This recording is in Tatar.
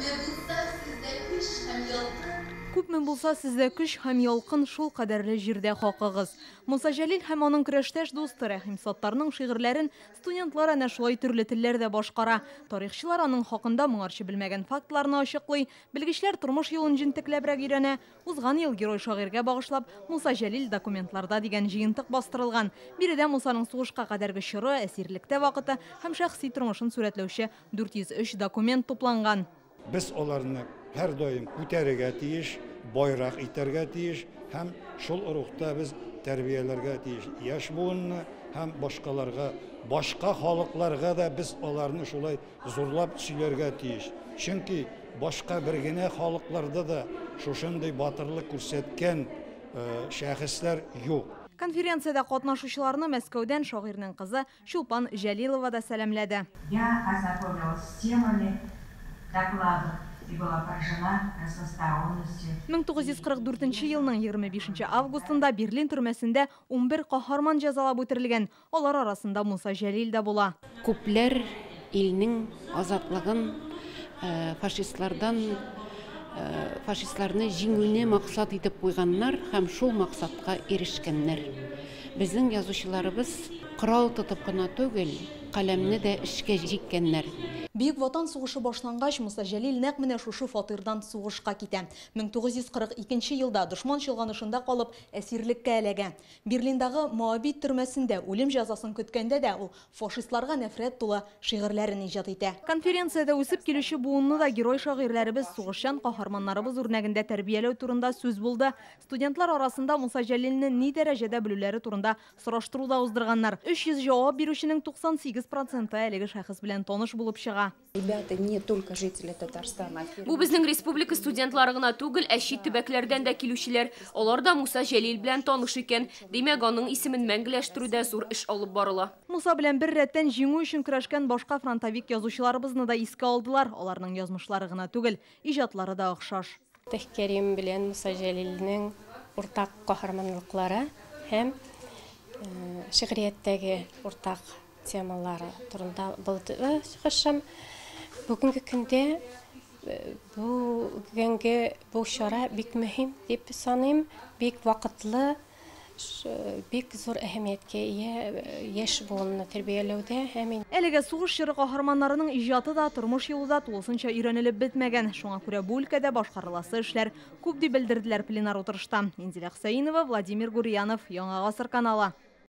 Күпме булса сездә көч һәм ялкын. Күпме булса сездә көч һәм ялкын, шул кадәрле җирдә хакыгыз. Муса Җәлил һәм аның көрәштәш дусты Рәхим Саттарның шигырьләрен студентлар әнә шулай төрле телләрдә башкара. Тарихчылар аның хакында моңарчы белмәгән фактларны ачыклый, белгечләр тормыш юлын җентекләбрәк өйрәнә. Узган ел герой шагыйрьгә багышлап Муса Җәлил документларда дигән җыентык бастырылган. Биредә Мусаның сугышка кадәрге чоры, әсирлектә вакыты һәм шәхси тормышын сурәтләүче 403 документ тупланган. Без аларны һәрдаим күтәрергә тиеш, байрак итәргә тиеш һәм шул рухта без тәрбияләргә тиеш яшь буынны һәм башкаларга, башка халыкларга да без аларны шулай зурлап сөйләргә тиеш. Чөнки башка бер генә халыкларда да шушындый батырлык күрсәткән шәхесләр юк. Конференциядә катнашучыларны Мәскәүдән шагыйрьнең кызы Чулпан Җәлилова да сәламләде. Я ознакомилась с темами докладов и была поражена разносторонностью. 1944 елның 25 августында Берлин төрмәсендә 11 каһарман җәзалап үтерелгән. Алар арасында Муса Җәлил дә була. Күпләр илнең азатлыгын фашистлардан фашистларны җиңүне максат итеп куйганнар һәм шул максатка ирешкәннәр. Безнең язучыларыбыз корал тотып кына түгел, каләмне дә эшкә җиккәннәр. Бөек Ватан сугышы башлангач, Муса Җәлил нәкъ менә шушы фатирдан сугышка китә. 1942 елда дошман чолганышында калып, әсирлеккә эләгә. Берлиндагы Моабит төрмәсендә үлем җәзасын көткәндә дә ул фашистларга нәфрәт тулы шигырьләрен иҗат итә. Конференциядә үсеп килүче буынны да герой шагыйрьләребез, сугышчан каһарманнарыбыз үрнәгендә тәрбияләү турында сүз булды. Студентлар арасында Муса Җәлилне ни дәрәҗәдә белүләре турында сораштыру да уздырганнар. 300 җавап бирүченең 98 проценты әлеге шәхес белән таныш булып чыга. Ребята не только жители Татарстана. Бу безнең республика студентлары гына түгел, ә чит төбәкләрдән дә килүчеләр. Алар да Муса Җәлил белән таныш икән. Димәк, аның исемен мәңгеләштерүдә зур эш алып барыла. Муса белән бер рәттән җиңү өчен көрәшкән башка фронтовик язучыларыбызны да искә алдылар. Аларның язмышлары гына түгел, иҗатлары да охшаш. Фатих Кәрим белән Муса Җәлилнең уртак каһарманлыклары һәм шигърияттәге уртак темалары турында булды чыгышым. Бүгенге көндә бүгенге бу чара бик мөһим дип саныйм, бик вакытлы, бик зур әһәмияткә ия яшь буынны тәрбияләүдә һәм Әлегә сугыш чоры каһарманнарының иҗаты да, тормыш юлы да тулысынча өйрәнелеп бетмәгән. Шуңа күрә бу өлкәдә башкарыласы эшләр күп дип белдерделәр пленар утырышта. Инзилә Хөсәенова, Владимир Гурьянов, Яңа Гасыр каналы.